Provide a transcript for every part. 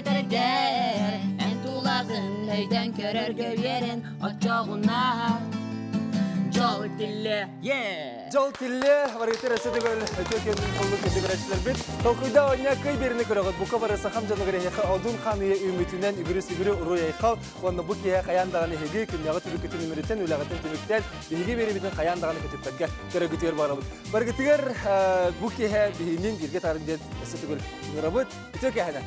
кэтэрдэр Эн тулаҕын өйдөн көрөргө үөрэн Оччоҕуна дьол тиллэ Yeah! Дьол тиллэ, барыгытыр өссө төгөл өтө күн куллук күндү Толкуйда оння кый берини көрөҕүт. Бука бары сахам дьонугар эһиэхэ одун хан үйэ үүммүтүнэн үгүрү сүгүрү уруй айхал уонна бу киһи хайаан даҕаны эһиги күннэҕи түбүккүтүн үмүрүтэн үлэҕитин түмүктэн биһиги биэрибитин хайаан даҕаны көтүппэккэ көрөгүтүгэр барабыт. Барыгытыгар бу киһи биһинин бииргэ тарын диэн өссө төгөл ыҥырабыт. Үтүө киэһэнэн!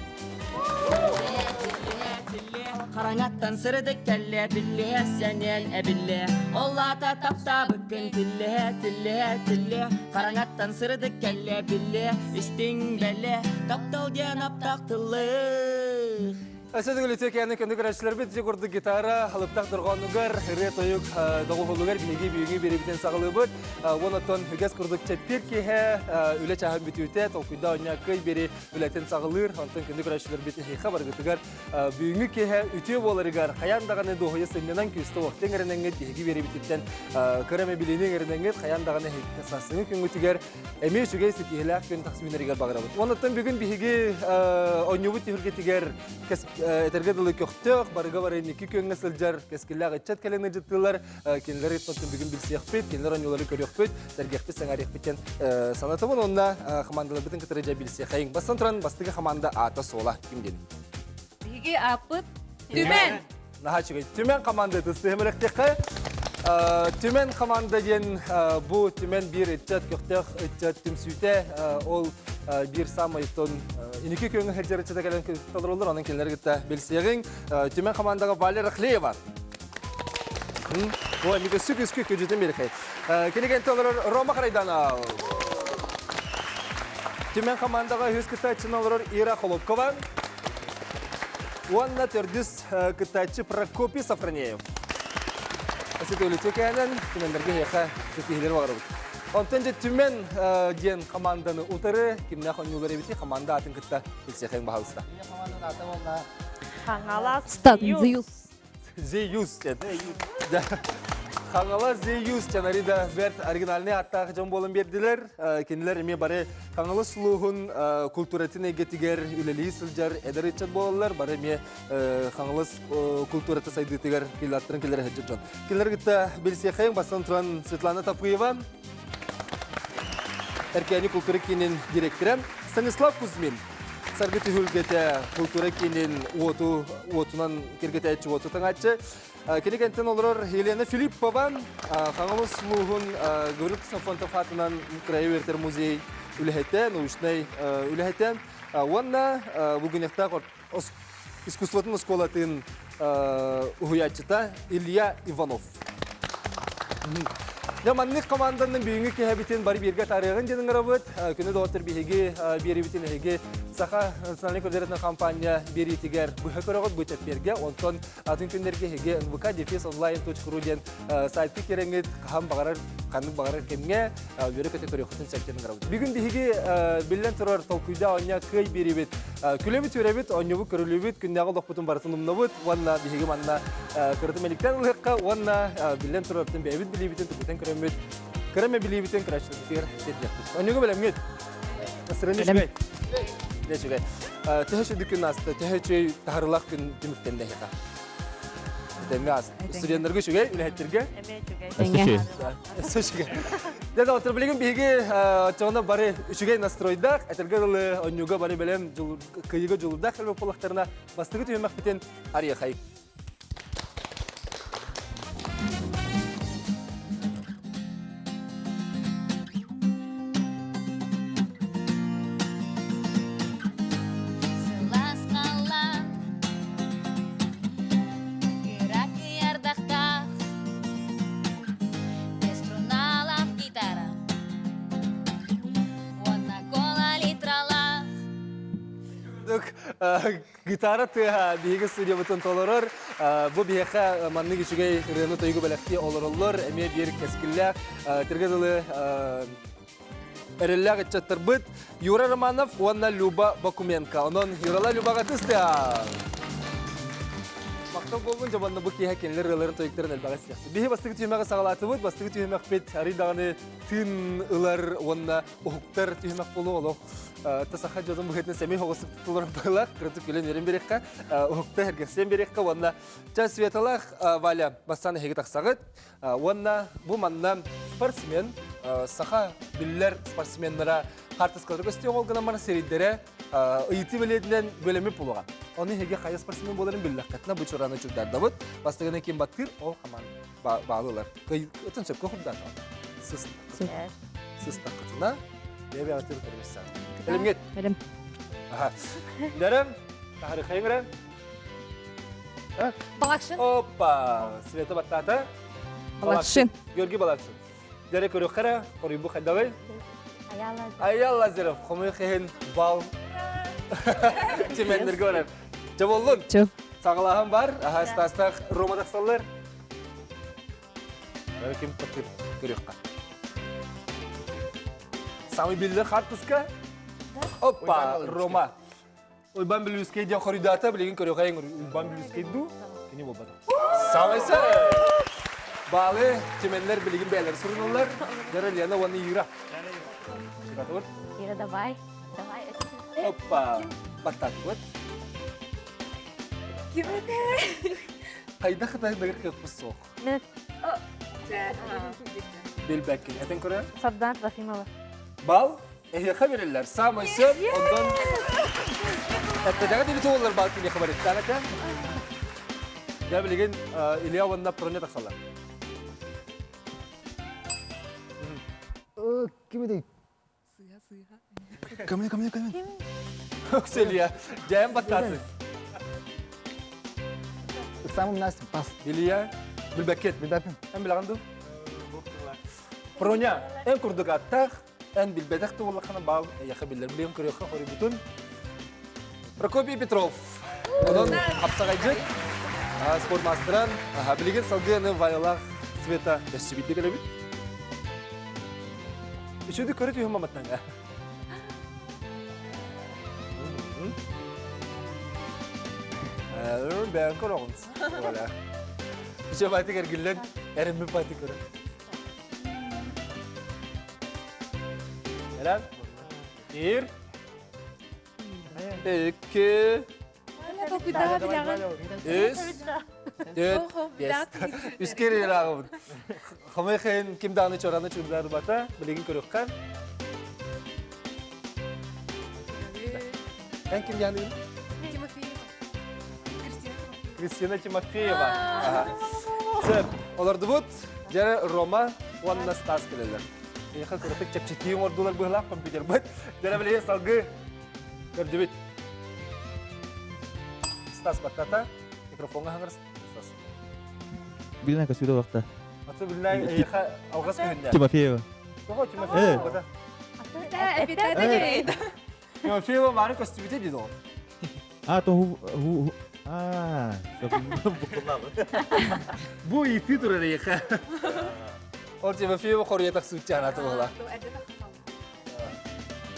Хараҥаттан сырдык кэллэ, биллиһэ сэниэн эбиллэ. Ол аата таптаабыккын тиллиһэ, тиллиһэ, тиллиэ. Хараҥаттан сырдык кэллэ, биллиэ, истиҥ бэлиэ. Таптал диэн аптаах тыллых. Өссө төгүл үтүө кээнэ көндө көрөөччүлэрбит дьэ курдук гитара алыптах дорҕоонугар, ырыа-тойук доҕуһулугар биһиги бүгүҥҥү биэриибитин саҕалыыбыт. Уон оттон үгэс курдук чэппиэр киэһэ үлэ чааһын бүтүүтэ толкуйда оонньоо кый биэри үлэтин саҕалыыр. Онтон күндү көрөөччүлэрбит эһиэхэ барыгытыгар бүгүҥҥү киэһэ үтүө буоларыгар хайаан даҕаны дуоһуйа сынньанан күүстэ уохтан эрэнэҥҥит биһиги биэриибититтэн кыра эмэ билиини иҥэринэҥҥит хайаан даҕаны сарсыҥҥы күҥҥүтүгэр эмиэ үчүгэй ситиһиилээх күн тахсыбынарыгар баҕарабыт. Оннуттан бүгүн биһиги оонньуубут түһүлгэтигэр этэргэ дылы көхтөөх, барыга бары инники күөҥҥэ сылдьар кэскиллээх ыччат кэлэн ыдьыттыылар. Кинилэри бүгүн билсиэхпит, кинилэр оонньуулары көрүөхпүт, сэргиэхпит, сэҥээриэхпит диэн санатабын. Онно хамаандаларбытын кытары дьэ билсиэхэйиҥ. Бастан туран, бастакы хамаанда аата-суола ким диэн? Биһиги ааппыт Түмэн! Наһаа үчүгэй. Түмэн команда тыстыһым элэктиэххэ. Түмэн команда диэн бу Түмэн биир ыччат, көхтөөх ыччат түмсүүтэ. Ол биир саамай тон иники көҥү сылдьар ыччата кэлэн толороллор. Онон кинилэри кытта билсиэҕиҥ. Түмэн командаҕа Валя Рахлеева. Ой, мига сүк үскү күдьүтүн берихай. Киниген толорор Рома Харайданов. Түмэн командаҕа үһүс кыттааччыны олорор Ира Холодкова. Уонна төрдүс кыттааччы Прокопий Сафронеев. Өсөтөлүтү кээнэн түмэннэргэ эһиэхэ ситиһиилэри баҕарабыт. Онтон дьэ Түмэн диэн команданы утары кимнээх оонньуулар эбити команда атын кытта билсиэхэҥ баһалыста. Хаҥалас Зеюс. Зеюс Хаҥалас Зеюс Чанарида бэрт оригинальный аттаах дьон буолан биэрдилэр. Кинилэр эмиэ бары Хаҥалас улууһун культуратын эйгэтигэр үлэлии сылдьар эдэр ыччат буолаллар. Бары эмиэ Хаҥалас культурата сайдыытыгар киллаттарын киллэрэ сылдьар дьон. Кинилэр кытта билсиэхэйин бастан туран Светлана Тапыева, Эркээни культура киинин директора Станислав Кузьмин, Саргы түһүлгэтэ культура киинин уоту уотунан киргэтээччи уоту таҥааччы. Кини кэнтэн олорор Елена Филиппова Хаҥалас улууһун Гаврил Ксенофонтов аатынан кырайы үөрэтэр музей үлэһитэ, научнай үлэһитэ. Уонна Булгуньяхтаах искусствотын оскуолатын уһуйааччыта Илья Иванов. Дьэ, маннык команданын бүгүҥҥү киһэбитин бары бииргэ таарыаҕын диэн ыҥырабыт. Күнү доҕоттор биһиги биэриибитин эһиги Саха национальнай көрдөрөтүн компания биэриитигэр быһа көрөҕүт бу чэппиэргэ. Онтон атын күннэргэ эһиги нвк дефис онлайн ру диэн сайтка кирэҥҥит хаһан баҕарар ханнык баҕарар кэмҥэ үөрэ-көтө көрүөххүтүн сөп диэн ыҥырабыт. Бүгүн биһиги биллэн турар толкуйда оонньоо кыай биэрибит. Күлэбит-үөрэбит, оонньуубут, көрүлүүбүт, күннээҕи олохпутун барытын умнабыт уонна биһиги манна кырытым эликтэн ылыахха уонна биллэн турар бэйэбит билиибитин тупутан көрөммүт, кыра эмэ билиибитин көрөөччүлэрбитигэр тиэрдиэхпит. Оонньууга бэлэмҥит? Сырын үчүгэй. Үчүгэй. Төһө үчүгэй күн ааста, төһө үчүгэй таһарылаах күн түмүктэннэ эһиэхэ? Этэҥҥэ ааста. Студеннарга үчүгэй, үлэһиттэргэ? Эмиэ үчүгэй. Өссө үчүгэй. Дьэ, доҕоттор, билигин биһиги оччоҕуна бары үчүгэй настройдаах, этэргэ дылы оонньууга бары бэлэм кыайыыга дьулуурдаах кэлбит буоллахтарына, бастакы түһүмэхпитин арыйахай. Сылаас халлаан кыра кыйардахтаах Струнала гитара уонна кола литралаах Гитара тыаһа биһиги студиябытын толорор. Бу биһиэхэ маннык үчүгэй ырыаны тойугу бэлэхтии олороллор. Эмиэ биир кэскиллээх тиргэ дылы эрэллээх ыччаттарбыт Юра Романов уонна Люба Бакуменко. Онон Юрала Любаҕа тыстыа! Махтал буоллун, дьэ бу киэһэ кинилэр ырыаларын тойуктарын элбэҕи истиэхпит. Биһи бастакы түһүмэҕи саҕалаатыбыт. Бастакы түһүмэхпит арый даҕаны тыын ылар уонна уһуктар түһүмэх буолуо олох та саха дьонун быһыытынан сэмэй соҕус тулар быһыылаах кыратык күлэн үөрэн биэриэххэ, уһукта эргэхсийэн биэриэххэ уонна ча Светалаах Валя бастаан эһиги тахсаҕыт. Уонна бу манна спортсмен, саха биллэр спортсменнара хаартыскалары көстүөх ол гынан баран сирэйдэрэ ыйытыы бэлиэтинэн бөлөмүт буолуоҕа. Ону эһиги хайа спортсмен буоларын биллэххитинэ бу чураны чурдардабыт. Бастакыны ким баттыыр, ол хамаан баалылар. Ытын сөпкө хурдаата. Сыстаххытына бэйэ-бэйэҕитин көрүмэссээн. Бэлэмҥит? Бэлэм. Аха. Бэлэм. Таһарыхайын эрэ. Балакшин. Опа! Света баттаата. Балакшин. Георгий Балакшин. Дәрі көрүөххэ эрэ, хоруйбу хайдаҕый? Айал Лазарев, хомойуох иһин бал Түмэннэргэ барар. Чэ боллун. Чэ. Саҕалааһын бар, аха Стастаах Рома тахсаллар. Бары ким патыр көрүөххэ. Самый биллэр хартыска. Опа, Рома. Уйбан Бүлүүскэй диэн хоруйдаата, билигин көрүөххэйиҥ Уйбан Бүлүүскэй дуу? Кини буолбатах. Саамайса Баалы Түмэннэр билигин бэйэлэр суруналлар. Дара Лена уонна Ира. Ира Ира, давай. Давай. Оппа. Баттаатыбыт. Ким это? Хайдах хатайдагыр кыахпыт суох. Мен Билбэккин. Этен көрө. Сардан Трофимова. Бал эһиэхэ бериллэр. Саамай сөп, онтон Эппэтэҕэ диэри туоллар бал киниэхэ барыттаах этэ. Дьэ билигин Илья уонна Проня тахсаллар. Ким этэй? Сыыһа, сыыһа. Кымны, кымны, кымны. Илья, дьээн баттаатын. Самым нас пас. Илья, билбэккит. Билбэппин. Эн билэҕин дуу? Проня, эн курдук аттаах, эн билбэтэх да буоллаххына баал эйиэхэ биллэр. Билигин көрүөххэ хоруйбутун. Прокопий Петров. Онон хапсаҕайдьыт, спорт маастаран, билигин салгыы Ваялаах Света өссө кэлэбит. Үчүгэй көрө түһүм маматтанга. Бэйэн көрөҕүн. Voilà. Үчүгэй баайтык эргиллэн, эриммит баайтык көрө. Элен. Bir. Iki. Үс. Төрт. Бес. Үс кere ырааҕыбын. Хомойхен ким даҕаны чораны чугдаарбата, билигин көрүөххэ. Эн ким яныгын? Тимофеева. Кристина Тимофеева. Кристина Тимофеева. Сөп. Олордубут. Дьэ Рома уонна Стас кэлэллэр. Эйиэхэ кыратык чэпчэтии оҥордулар быһыылаах компьютербыт. Дьэ билигин салгыы көрдүбүт. Стас баттата. Микрофоҥҥа хаҥыр Стас. Билинэ көсүлэ вахта. Аты билинэ эйиэхэ алҕас көһүннэ. Тимофеева. Тоҕо Тимофеева? Тимофеева маны көстүбүтэ дии ол. А, то ху ху а, Бу иитии турар эйиэхэ. Ол Тимофеева хоруйа тахсыыччаана туһула.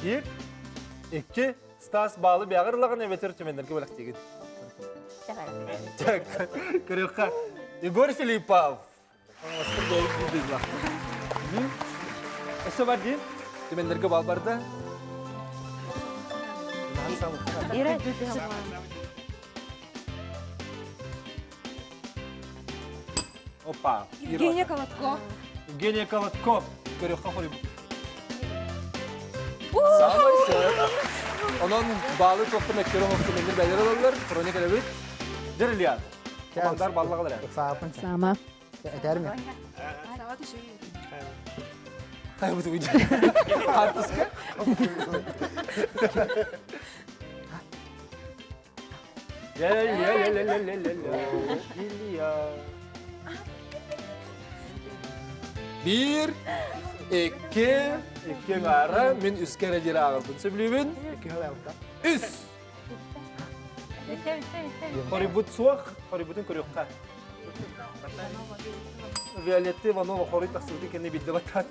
Биир, икки, Стас баалы бэҕэр ылаҕын эбэтэр түмэннэргэ бэлэхтиигин. Көрүөххэ. Егор Филиппов. Өссө бар дии. Түмэннэргэ бал барда. Ира, Опа. Евгения Колобко. Евгения Колобко. Көрүөххэ хоруйбут. Саамай сөп. Онон баалы туохта мөккөрө хокту меңир бэлэр ылаллар. Хроник элебит. Дьэр Илья. Командар баллаҕалар. Саапын. Сама. Этэр ми? Сама түшүй. Хайбыт уйда. Хартыска. Илья. Биир, икки, икки аҥаара, мин үскэ эрэ диэри ааҕарбын сөбүлүүбүн. Үс. Хоруйбут суох, хоруйбутун көрүөххэ. Виолетта Иванова хоруй тахсыбытын кэннэ билдэ баттаат.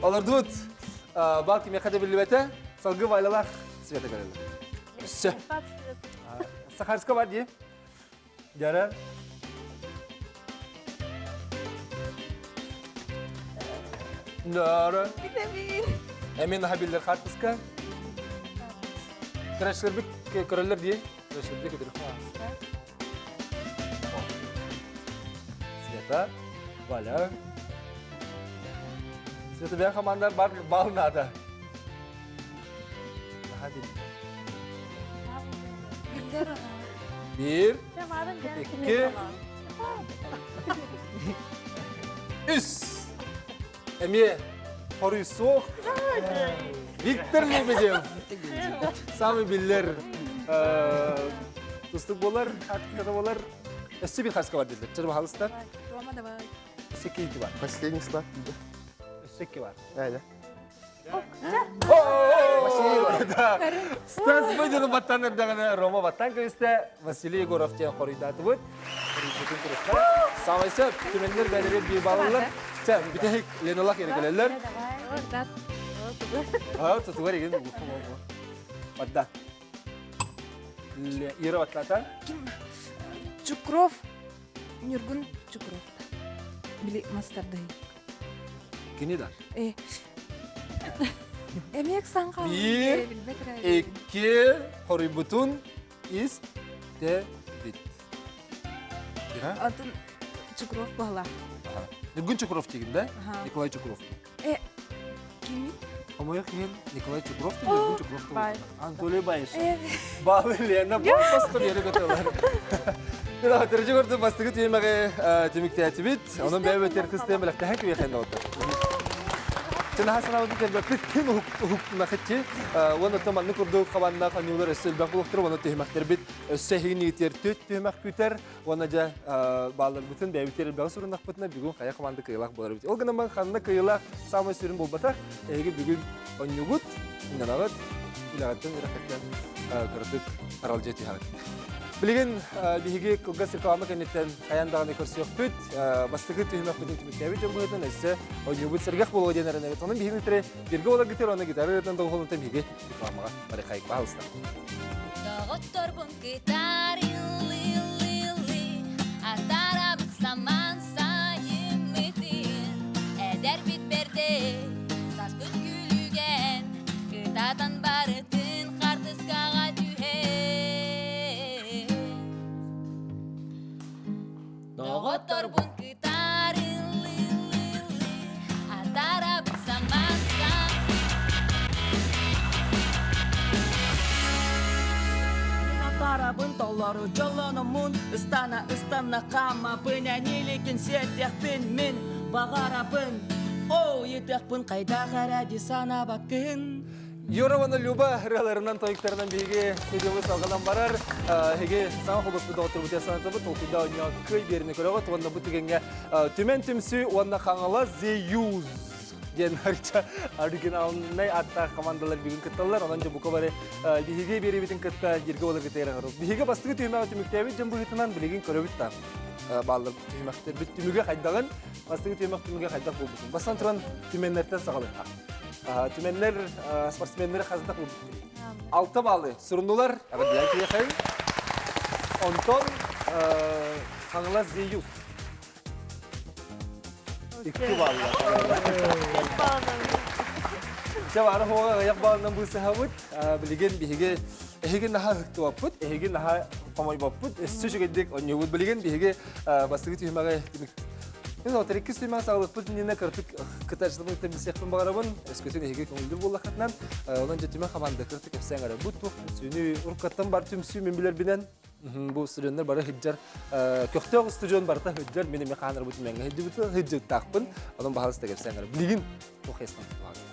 Олордубут. Бал кимиэхэ да биллибэтэ. Салгыы Вайлалаах Света көрөллөр. Өссө. Сахарска бар дии. Дьара. Дара. Эмин аха биллер хартыска. Көрөччүлэрбит көрөллөр дии. Көрөччүлэрбит көтөр. Света, Валя. Света бэйэн команда бар бал надо. Биир, икки, үс. Эмиэ хоруй суох. Виктор Лебедев. Самый биллэр тустук буолар, хартыската буолар. Өссө бир хаска бар дииллэр. Чыр баһалыста. Рома, давай. Өссө икки бар. Последний слав. Өссө икки бар. Эля. Стас Быдин баттан эрдэҕинэ Рома баттан кэбистэ, Василий Егоров диэн хоруйдаатыбыт. Хоруйбутун туруста. Саамай сөп, түмэннэр бэлэрин биир балалар. Чэ, бүтэһик Леналах эргилэллэр. Аа, тутугар игин Бадда. Ира баттата. Чукров. Нюргун Чукров. Били мастардый. Кини да. Э. Эмиэк саҥха. Биир, икки, хоруйбутун ис те бит. Атын Чукров буола. Ньургун Чукров дигин да? Николай Чукров. Э, кими? Хомойуох иһин Николай Чукров да Ньургун Чукров да Анатолий Баишев. Баалы Лена басқа бері көтөлөр. Төрүчү көрдү бастыгы түймэҕи түмүктээтибит. Онон бэйэ бэтэр кыстыан бэлэхтэһэн күөхэн да отар. Чынаха санаабытын кэлбэппит күн уһуктунахытчы. Уонна оттон маннык курдук хабаннаах оонньуулар өссө элбэх булуктар, уонна түһүмэхтэрбит өссө эһигин иитиэр түт түһүмэх күүтэр. Уонна дьэ баалларбытын бэйэбитигэр элбэҕи суруннахпытына бүгүн хайа команда кыайыылаах буолар эбит. Ол гынан ханна кыайыылаах саамай сүрүн буолбатах. Эһиги бүгүн онньугут, ынанаҕыт, үлэҕиттэн үрэххиттэн кыратык аралдьыйа түһэҕит. Билигин биһиги кылгас реклама кэнниттэн хайаан даҕаны көрсүөхпүт. Бастакы түһүмэхпитин түмүктээбит дьон быһыытынан өссө оонньуубут сэргэх буолуо диэн эрэнэбит. Онон биһиги бүтэрэ бииргэ буоларгытыгар уонна гитара ырыатынан доҕуһуолунтан биһиги рекламаҕа барыхайык баһалыста. Доҕотторбун кытар ыллыы-ыллыы, атаарабыт самаан сайыммытын. Эдэрбит бэрдэ, саспыт күлүгэн, кытаатан барытын хартыскаҕа түһэн. Доҕотторбун кытар ыллыы-ыллыы, атаарабыт самаан Атарабын толору дьоллономмун Ыстана ыстана хаамабын Әниликин сиэтиэхпин мин баҕарабын Оо, етехпин хайдах эрэ дии санаабаккын Юра уонна Люба ырыаларынан, тойуктарынан биһиги студиябыт салҕанан барар. Эһиги саҥа холбоспут доҕотторбут санатабыт, толкуйда оонньоо кый биэрини көрөҕүт уонна бу түгэҥҥэ Түмэн түмсүү уонна Хаҥалас Зеюз диэн арча оригиналнай ааттаах командалар бүгүн кытталлар. Онон дьэ бука бары биһиги биэриибитин кытта дьиргэ буоларгытыгар ыҥырабыт. Биһиги бастакы түһүмэҕи түмүктээбит дьон быһыытынан билигин көрөбүт да бааллар түһүмэхтэрбит түмүгэ хайдаҕын, бастакы түһүмэх түмүгэ хайдах буолбутун. Бастан туран түмэннэртэн саҕалыахха. Түмэннэр спортсменнары хаздах булбуттар. Алта баллы суруннулар. Эҕэрдэлээн киһиэхэ. Онтон Хаҥалас Зеюс. Икки баллар. Чэ бары хоҕа аҕыйах баллынан быысаһабыт. Билигин биһиги эһиги наһаа ыһыктыбаппыт, эһиги наһаа хомойбоппут, өссө үчүгэйдик оонньуубут. Билигин биһиги бастакы түһүмэҕи Мин отыр иккис түһүмэҕи саҕалыахпыт иннинэ кыратык кытааччыларбын кытта билсиэхпин баҕарабын. Өскөтүн эһиги көҥүллүүр буоллаххытынан, онон дьэ түмэн хамаанда кыратык кэпсээн эрэ. Бу туох түмсүүнү уруккаттан бар түмсүү мин билэрбинэн бу студеннар бары сылдьар көхтөөх устудьуон барыта сылдьар мин эмиэ хаанарбыт түмэҥҥэ сылдьыбыт сылдьыттаахпын онон баһалыста кэпсээн эрэ билигин туох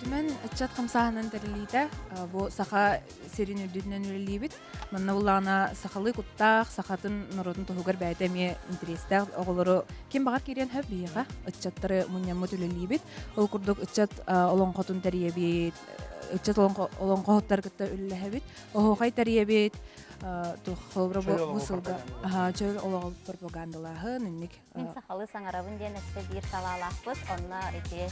Түмэн ыччат хамсааһынын тэриллиитэ бу саха сирин үрдүнэн үлэлиибит. Манна буллаҕына сахалыы куттаах, сахатын норуотун туһугар бэйэтэ эмиэ интэриэстээх оҕолору ким баҕар киириэн сөп биһиэхэ ыччаттары мунньаммыт үлэлиибит. Ол курдук ыччат олоҥхотун тэрийэбит, ыччат олоҥхоһуттары кытта үлэлэһэбит, оһуохай тэрийэбит, холобура бу сылга чөл олоҕу пропагандалааһын инник Мин сахалыы саҥарабын диэн өссө биир салаалаахпыт. Онно ити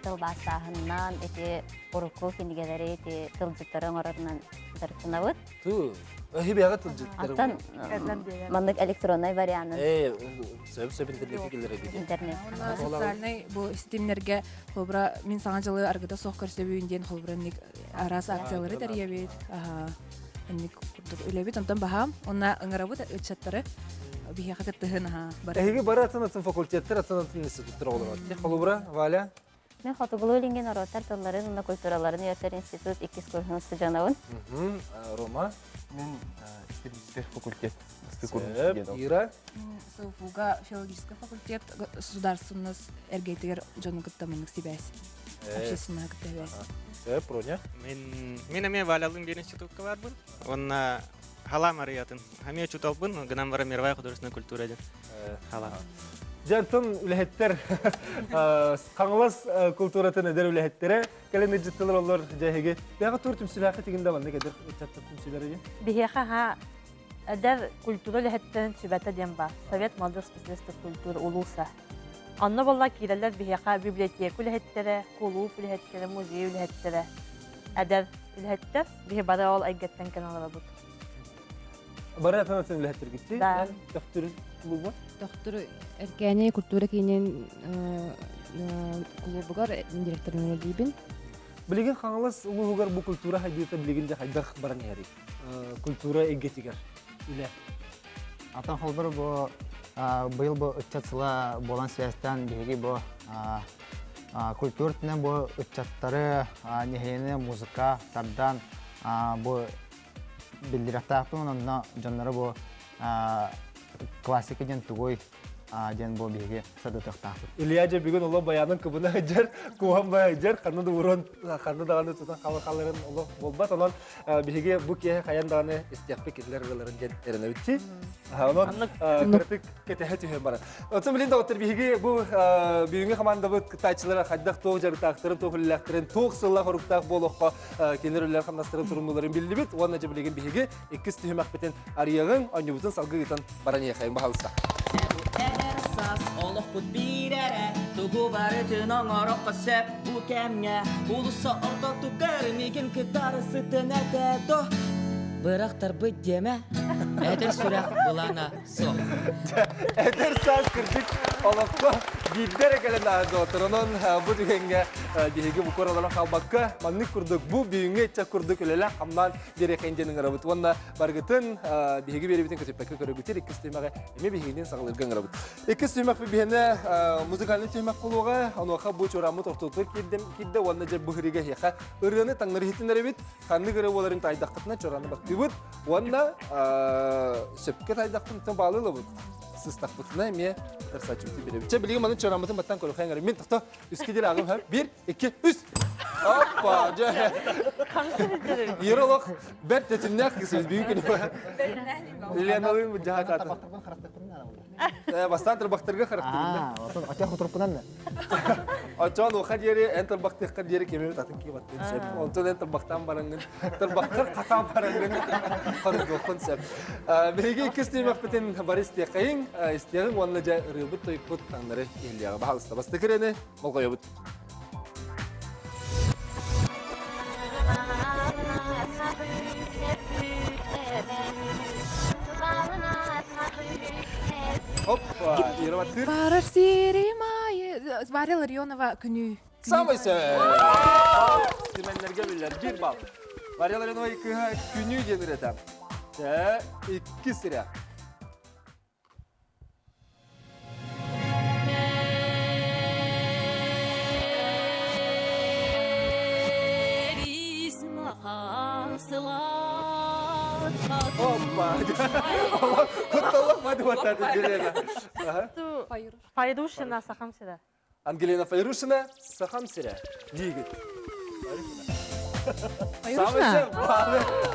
тылбаастааһынынан, ити урукку кинигэлэри, ити тылдьыттары оҥорорунан. дьарыктанабыт. Ту, эһи бэҕэ тылдьыттар. Аттан маннык электроннай варианын. Э, сөп сөп интернетке келер эбит. Интернет. Социальный бу системнерге холбура мин саҥа дьылы аргыта суох көрсөбүүн диэн холбура инник араас акциялары тэрийэбит. Аха. Инник курдук үлэбит онтон баһаам. Онна ыҥырабыт ыччаттары биһиэхэ кыттыһын аха бары. Эһиги бары атын атын факультеттар, атын атын институттар оҕолоро. Холобура, Валя? Мен Хотугулуу-Илиҥҥи норуоттар тылларын уонна культураларын үөрэтэр институт иккис курсун устудьуонабын. Рома? Мен исторический факультет. Ира? СУФУга филологический факультет государственность эргейтигэр дьону кытта маннык сибээс. Общественная кытта сибээс. Сөп, Роня? Мен мен эмиэ Валялыын биир институтка барбын. Уонна Хала Мариятын. Хамия учуталбын, гынан бара мировая художественная культура диэн. Хала. Дьантон үлэһиттэр Хаҥалас культуратын эдэр үлэһиттэрэ кэлэн ыдьыттылар олор дьэһиги. Бэҕэ тур түмсүлээххэ тигинде маннык эдэр ыччаттар түмсүүлэрэ диэн. Биһиэхэ ха эдэр культура үлэһиттэрин сүбэтэ диэн бар. Совет молодых специалистов культуры улууса. Онно буолла киирэллэр биһиэхэ библиотека үлэһиттэрэ, кулууп үлэһиттэрэ, музей үлэһиттэрэ, эдэр үлэһиттэр. Биһи бары ол эйгэттэн кэлэн олоробут. Бары атын атын үлэһиттэргитти. Да. Төхтүр клубу. Төхтүр Эркээни культура киинин клубугар директорынан үлэлиибин. Билигин Хаҥалас улууһугар бу культура хайдыыта билигин де хайдах баран иһэрий? Культура эйгэтигэр үлэ. Атын холбор бу быйыл бу ыччат сыла буолан связьтан биһиги бу культура өттүнэн бу ыччаттары нэһилиэнэ музыка тардан бу биллирэхтаахпын онно дьоннору бу классика диэн тугуй диэн бу биһиги сырдатыахтаахпыт. Илья дьэ бүгүн олох баянын кыбына сылдьар, куһан баайдьар, ханна да урон, ханна даҕаны тутан халаларын олох буолбат. Онон биһиги бу киэһэ хайан даҕаны истиэхпит кинилэр ырыаларын диэн эрэнэбитчи. Онон кыратык кэтэһэ түһэн баран. Оттон билин доҕоттор биһиги бу бүгүҥҥү хамаандабыт кыттааччылара хайдах туох дьарыктаахтарын, туох үлэлээхтэрин, туох сыллаах оруктаах буолуохха кинилэр үлэлэр хамнастарын туруннуларын биллибит. Уонна дьэ билигин биһиги иккис түһүмэхпитин арыйаҕыҥ, оонньуубутун салгыы ыытан баран иэхэйин баһалыста. Эдэр саас олохпут биир эрэ, тугу барытын оҥороххо сөп бу кэмҥэ. Уулусса ортотугар миигин кытары сытын этэ до. Бырахтарбыт диэмэ, эдэр сүрэх былаана суох. Эдэр саас кырдьык олоххо биирдэ эрэ кэлэн ааһар Онон бу түгэҥҥэ биһиги бу олорон хаалбакка маннык курдук бу бүгүҥҥү ыччат курдук үлэлээх хамнаан биэриэхэйин диэн ыҥырабыт уонна баргытын биһиги биэрэбитин көтүппэккэ көрөгүтүр иккис түһүмэҕи эмиэ биһигинин саҕалыырга ыҥырабыт. Иккис түһүмэх биһиэнэ музыкальный түһүмэх буолуоҕа. Онуоха бу чураммыт ортотугар киирдим киирдэ уонна дьэ бу ырыга эһиэхэ ырыаны таҥнары иһитиннэрэбит. Ханнык ырыа буоларын таайдаххытына чураны баттыыбыт уонна сөпкө таайдахпытына баалы ылабыт. Сыстахпытына эмиэ тарсааччыбытын билэбит. Чэ билигин манын чураммытын баттан көрүөххэ ыҥырым. Мин тохто үскэ диэри ааҕым һэ. Биир, икки, үс! Оппа! Дьэ. Ира олох бэрт тэтимнээх кыыс бүгүн күнү. Леналыын бу дьаһатаата. Бастаан тарбахтарга харахтыгын. Отон хотурпунан да. Очоон уха диэри эн тарбахтыахха диэри кемебит атын киибаттын сөп. Онтон эн тарбахтаан бараҥҥын, тарбахтар хатаан бараҥҥын хоруйдуоххун сөп. Биһиги иккис тиэмэхпитин бары истиэхэйиҥ, истиэҕиҥ уонна дьэ ырыабыт тойукпут таҥнары иһиллиэҕэ. Баһаалыста бастакы ырыаны болҕойобут. Опа, Ира Батыр. Барар сирим айы Варя Ларионова күнүү. Самый сөп. Түмэннэргэ биллэр биир балл. Варя Ларионова кыыһа күнүү диэн ырыата. Тэ икки сирэ. Опа! Кутталлах мадуаттады Елена. Файрушина Сахам сирэ. Ангелина Файрушина Сахам сирэ диигит. Файрушина?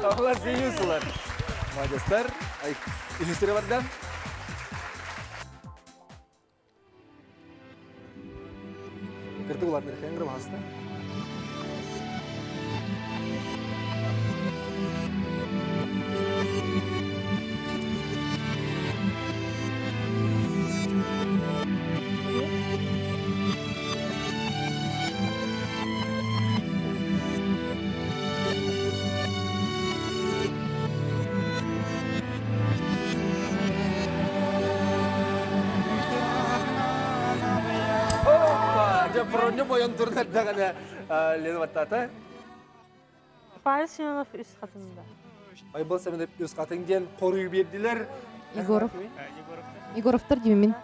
Самый сыйысылар. Молодецтар. Үһүстэрэ барда. Кыртык улаатнар кэҥгір баһаста. Оҕонньо бойон туран эрдэҕинэ Лена баттаата. Павел Семенов үс хатында. Байбал Семенов үс хатын диэн хоруй биэрдилэр. Егоров. Егоровтар диэмин.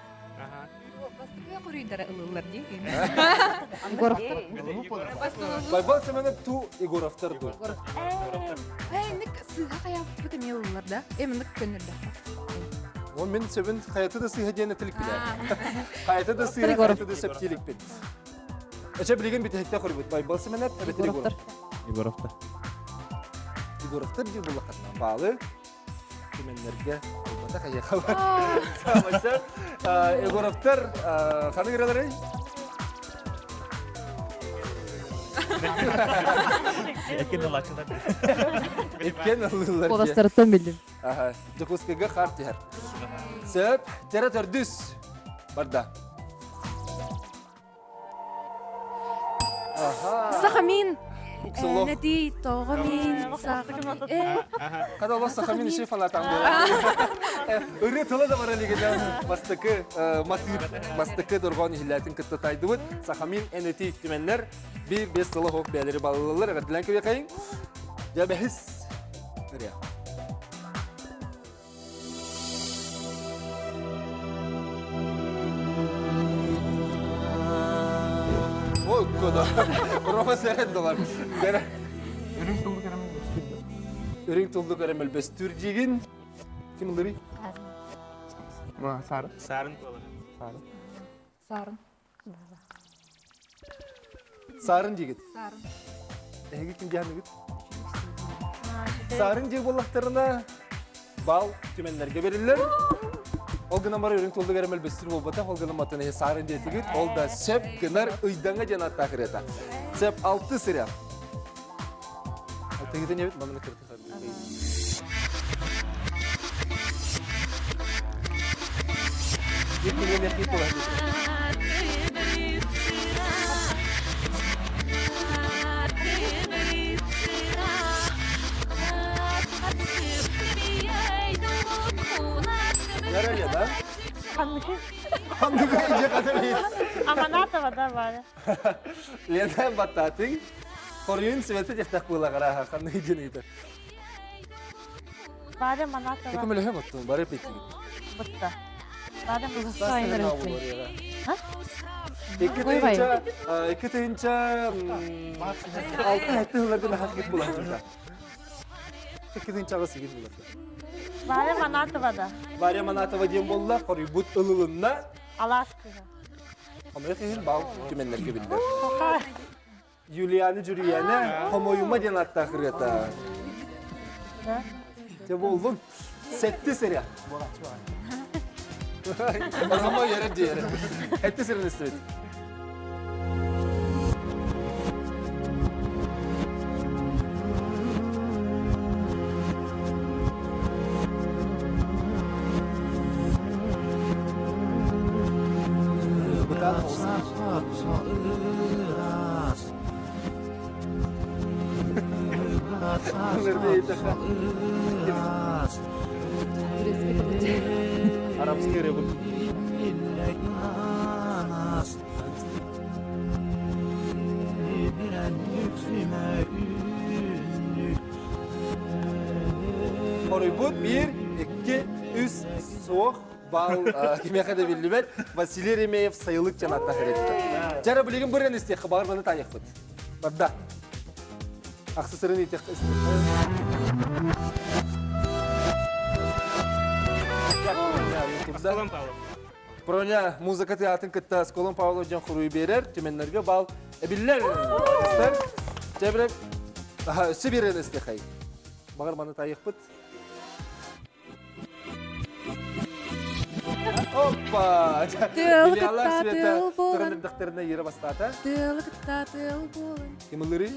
Бастакы хоруйдара ылыллар дии. Егоровтар. Байбал Семенов ту Егоровтар ду. Ник сыыһа хайааппыт эмиэ ылыллар да? Э мынык көннөрдөххө. Ол мин сөбүн хайаты да сыыһа диэн этиликпин. Хайаты да сыыһа, хайаты да сөптииликпин. Эче билигин бүтэһикте хоруйбут. Байбал Семенов, эбэтэр Егоровтар. Егоровтар. Егоровтар диир буллаххатына баалы түмэннэргэ буолбатах эйиэхэ Саамайса Егоровтар ханнык ыраларый? Эккен ылааччылар. Эккен ылыылар. Куоластарыттан билдим. Аха, Дьокуускайга хаар түһэр. Сөп, дьэрэ төрдүс. Барда. Сахамин! Нэти тоҕомин сахамин. Kada олох сахамин иши фанатан буолар. Ырыа тыла да бара илигинэн бастакы матыып бастакы дорҕоон иһиллээтин кытта тайдыбыт сахамин энэти түмэннэр биир бес тыла хоп бээлери балылалар эҕэрдэлээн кэбиэхэйиҥ. Дьэ бэһис ырыа. Ой, кода. Рома сэрэн долар. Үрүҥ туллук эрэ мөлбөстүр. Үрүҥ туллук эрэ мөлбөстүр диигин. Ким ылырый? Сары. Сарын буолар. Сары. Сарын. Сарын диигит. Сарын. Эһиги ким диэханыгыт? Сарын диир буоллахтарына бал түмэннэргэ бериллэр. Ол гынан баран үрүҥ туллук эрэ мөлбөстүр буолбатах, ол гынан матын эһи сарын диэтигит, ол да сөп гынар ыйдаҥа диэн аттаах ырыата. Сөп алты сыря. Алтыгытын эбит, манна кырты Аманатова да бары. Лена баттаатыҥ. Хоруйун сибэтэ диэхтээх буолаҕара ханнык диэн ыйытар. Варя Манатова. Көмөлөһө боттун, бары петтигит. Бытта. Варя Икки тыһыынча, 2 тыһыынча алты хэтти сылларга наһаа хит булан 2 тыһыынча аҕыс игин булар. Варя Манатова да. Варя Манатова диэн буолла, хоруйбут ылылынна. Алаас кыһа. Хомойуох иһин бал түмэннэргэ биллэр. Юлианы Дьүрүйээнэ хомойума диэн ааттаах ырыата. Дьэ буоллун. Сэттис ырыа. Рома үөрэр диэри. Сэттис ырыаны истибит. Бытаан Арабский рыбы. Хоруйбут биир, икки, үс, суох бал кимиэхэ да биллибэт Василий Ремеев сайылык диэн ааттаах ырыата. Дьара билигин быран истиэххэ баҕар маны таайыахпыт. Барда. Ахсыс ырын иитиэххэ Сколон Павлов. Проня музыка театрын кытта Сколон Павлов диэн хоруй биэрэр, түмэннэргэ бал эбиллэр. Дьэбирек, өссө биэрэн истиэхэй. Баҕар маны таайыахпыт. Оппа! Тыал Ильялар кытта Света тыал туран буолан. эрдэхтэринэ Ира бастаата. Тыалы кытта тыал буолан. Ким ыллырый?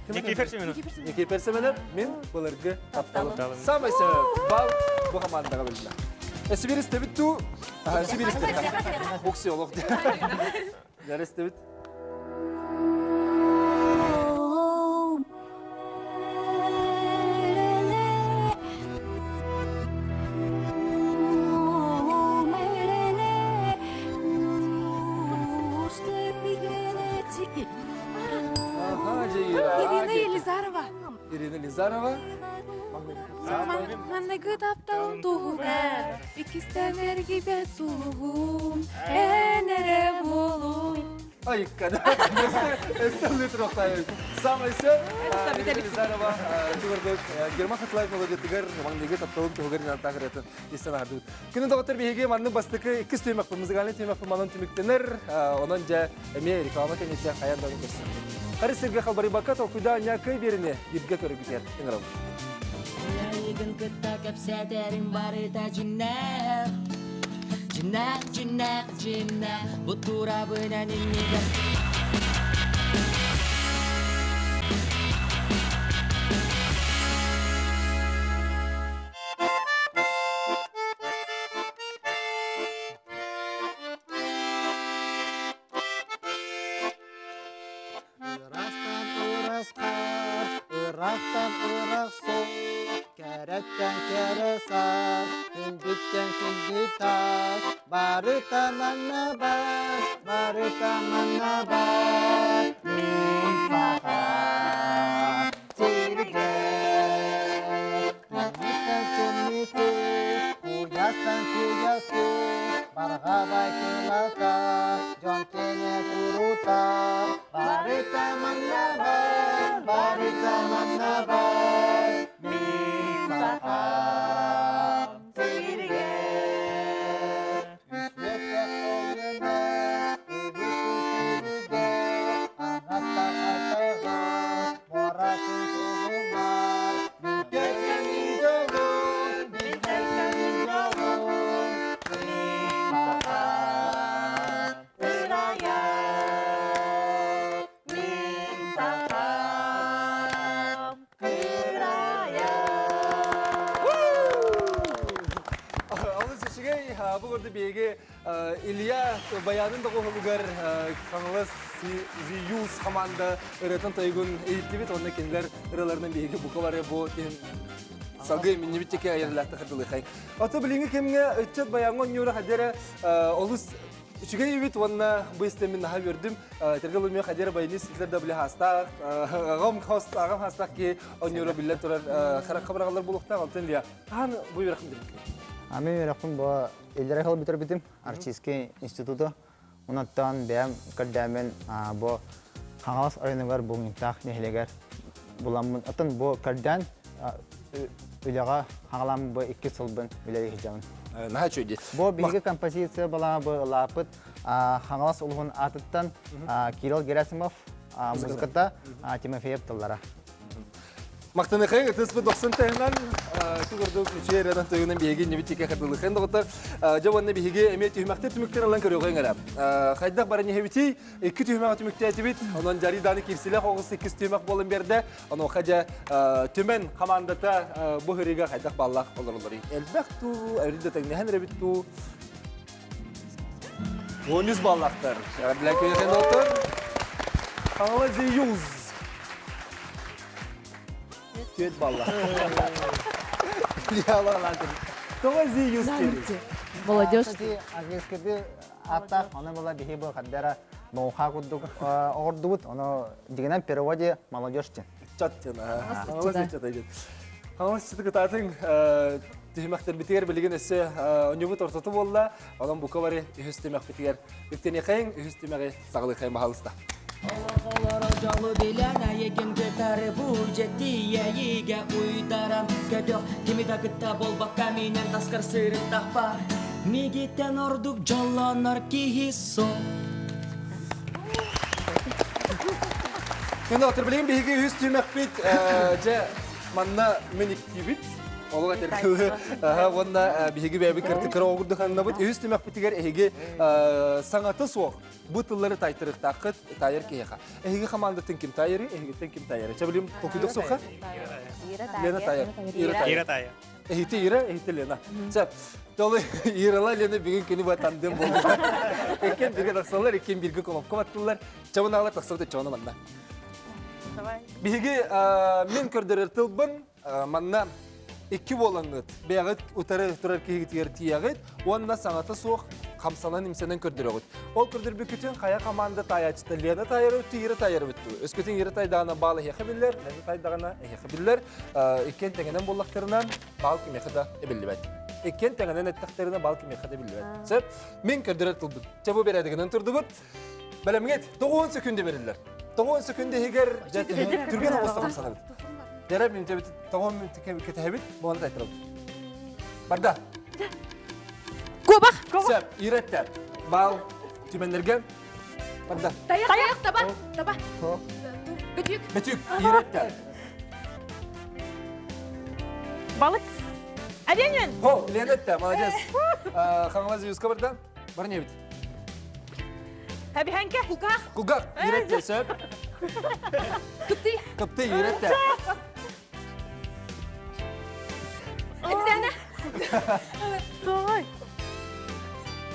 Никифор Семенов. Никифор Семенов мин былыргы тапталым. Самый сөп бал бу командаға биллэ. Эсибир истэбит туу? Эсибир истэбит. Букси олох. Дәрі истэбит. Ирина Лизарова. Манныгы тапталым туһугар, иккистэн эргийбэт сулуһум, эн эрэ буолуй. Айыккада. Өссө лүтүрөхтайы. Самай сөп. Ирина Лизарова тугурдук Герман Хатылаев мелодиятыгар маҥнайгы тапталым туһугар инантаах ырыатын истэн аһардыбыт. Күнү доҕоттор биһиги маннык бастакы иккис түһүмэхпит музыкальный түһүмэхпит манан түмүктэнэр. Онон дьэ эмиэ реклама кэнниттэн хайан даҕаны көрсүөхпүт. Хары сиргэ халбарыйбакка толкуйдаа ньааккай биэриини бииргэ көрүгүтэр ыҥырабыт. Эйигин кытта кэпсэтэрим барыта дьиҥнээх Дьиҥнээх, дьиҥнээх, дьиҥнээх Бу турабынан иннигэр Ырастан ырасхар, ырахтан ырах сол, кэрэттэн кэрэ саас, күндүттэн күндү таас, барыта манна бар, барыта манна бар, мин саха сиригэр. Кэнниттэн кэннити, куйастан куйасы, барҕабай кылата, дьон кэнэ курута, барыта манна бар, барыта манна бар, мин сахам сиригэр. Үспэтэх ойуна, үгүс үтүрүгэ, аҥаттан атаҕа, муоратын суһумар, бүтэргэн дьолун, бүтэргэн дьолун, мин ырайа, мин сахам кырайа. Олус үчүгэй, бу көрдө биһиги Илья баянын доҕуһулугар Хаҥалас Зиюс команда ырыатын тойугун иһиттибит уонна кинилэр ырыаларынан биһиги бука бары бу салгыы миннибит теке айанлаахта хардылыхай. Ото билиҥҥи кэмҥэ ыччат баяҥҥа оонньуура хадера олус үчүгэй эбит уонна бу истэммин наһаа үөрдүм. Тэргэ лумио хадера баянист ситлер да биле хастаах, аҕам хост аҕам хастаах ки оонньуура биллэн турар харах хабырҕалар булуохтаах. Онтон Илья, хаһан бу үөрэхин билбиккин? Ами үөрэхпин бу Иллэрэ сыл бүтэрбитим Арчийский институту. Онуттан бэйэм көрдөөммүн бу Хаҥалас оройуонугар Булгунньуктаах нэһилиэгэр буламмын оттон бу көрдөөн үлэҕэ хаҥалааммын бу икки сылбын үлэлии сылдьабын. Наһаа үчүгэй дии. Бу биһиги композиция балаҕа бу ылааппыт Хаҥалас улууһун аатыттан Кирилл Герасимов музыката Тимофеев тыллара. Мактаныхайын ытыспыт дохсун таһынан ити курдук үчүгэй ырыанан тойугунан биһиги иннибит тике хардылыхын доҕоттор. Дьэ уонна биһиги эмиэ түһүмэхтэр түмүктэр ылан көрүөҕүҥ эрэ. Хайдах баран иһэбитий? Икки түһүмэҕи түмүктээтибит. Онон Жариданы киирсилэх оҕус иккис түһүмэх буолан биэрдэ. Онуоха дьэ Түмэн хамаандата бу ырыыга хайдах баллаах олороллорүй? Элбэх туу, эбит да тэҥнэһэн эрэбит туу. 13 баллахтар. Билэн көйөтен доҕоттор. Хаҥала Зеюз. Түөт балла. Тоҕо Зеюз диэри? Молодежь. Английскийди аттах, оны была биһи бу хаддара ноуха курдук оҕордубут, ону дигинен переводе молодежь ден. Чат ден. Хаҥалас ыччат айдын. Хаҥалас ыччаты кытаатыҥ түһүмэхтэрбитигэр билигин өссө онньубут ортото буолла. Онон бука бары үһүс түмэхпитигэр үктэниэхэйиҥ, үһүс түмэҕи саҕалыахайын баһаалыста. Олоро дьолу билэн айыгын кытары бу дьэтиэйигэ уйдаран көтөх кими да кытта буолбакка минэн таскар сырыттахпар мигиттэн ордук дьоллонор киһи суох Күн отыр билигин биһиги үһүс түмэхпит дьэ манна мин иктибит Олох этэргэ уонна биһиги бэйэбит кыртыккара оҕурдук ханнабыт. Үһүс түмэхпитигэр эһиги саҥата суох бу тыллары тайтарыахтааххыт таайар киһиэхэ. Эһиги хамаандатын ким таайары, эһигиттэн ким таайары. Чэ билим толкуйдук суохха? Лена таайар. Ира таайар. Ира таайар. Эһити Ира, эһити Лена. Чэ, толы Ирала Лена бүгүн күнү бу тандем болду. Иккен бирге тахсаллар, иккен бирге колопка баттылар. Чабынаалар тахсыбыт чону манна. Биһиги мен көрдөрөр тылбын манна икки буолаҥҥыт бэйэҕит утары турар киһигитигэр тиийэҕит уонна саҥата суох. хамсанан-имсэнэн көрдөрөҕүт. Ол көрдөрбүккүтүн хайа команда таайааччыта Лена таайар өттү, Ира таайар өттү. Өскөтүн Ира тайдаҕына баал эһиэхэ биллэр, Лена тайдаҕына эһиэхэ биллэр. Иккиэн тэҥинэн буоллахтарына баал кимиэхэ да эбиллибэт. Иккиэн тэҥинэн эттэхтэринэ баал кимиэхэ да биллибэт. Сөп. Мин көрдөрөр тылбын. Чэ бу бэрээдэгинэн турдубут. Бэлэмҥит 90 секүндэ бериллэр. 90 секүндэ иһигэр түргэн оҕуста хамсанабыт. Дэрэ минтэбит 90 минут кэтэһэбит, буолан тайтарабыт. Барда. Куобах! Сөп, ирэттэ. Бал түмэннэргэ. Барда. Таяқ, таяқ, таба, таба. Бөтүк. Бөтүк, ирэттэ. Балык. Оленин! Хо, Ленетте, молодец. Хаҥалас Юска барда. Бар не бит. Хэбиһэҥкэ. Кулгаах. Кулгаах. Ирэттэ сөп. Кыптый. Кыптый ирэттэ. Эпсээнэ. Той.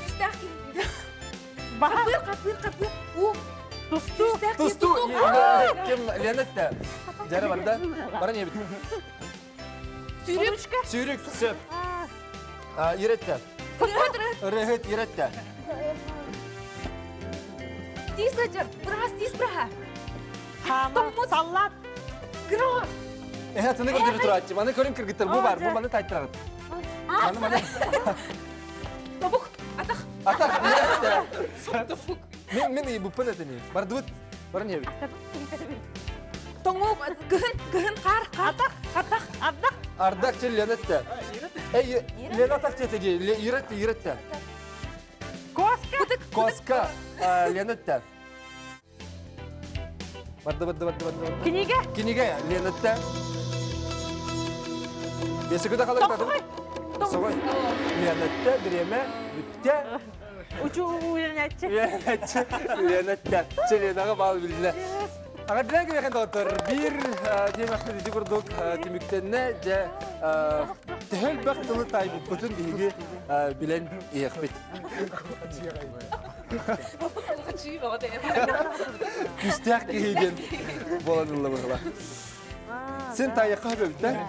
Күстээх киһи. Баха. Хапыр, хапыр, хапыр. У. Тусту. Тусту. Ким Ленетте. Жара барда. Бара не бит. Сүүрүк. Сүүрүк сөп. Ирэттэ. Ырыһыт ирэттэ. Тиис сылдьар. Быраас тиис быраха. Хаама. Саллаат. Гро. Эһэ тыны көрдөрө турааччы. Маны көрүн кыргыттар. Бу бар. Бу маны тайтырагыт. Маны маны. Тобук. Атах. Атах. Ирэттэ. Мен мен ыйбыппын этини. Бардыбыт. Барын ебит. Тоҥуу кыһын кыһын хаар атах атах ардах Ардах чел Ленетте. Эй, Лена атах тете ди. Иретте, иретте. Коска. Коска. Ленетте. Барды, барды, барды, барды. Кинигэ. Кинигэ, Ленетте. Бесікіде қалай Тоқсоғой. Тоқсоғой. Ленетте, биреме, бүтте. Учу үйренәтчі. Үйренәтчі, үйренәтчі. Челенаға бал билдилер. Аңардылар кемехэн доҕоттор биир тиэмэхпит ити курдук түмүктэннэ дьэ төһө элбэх тылы таайбыппытын биһиги билэн иһиэхпит. Күүстээх киһи диэн буолан ылла быһыла. Сен таайыахха сөбөбүт да?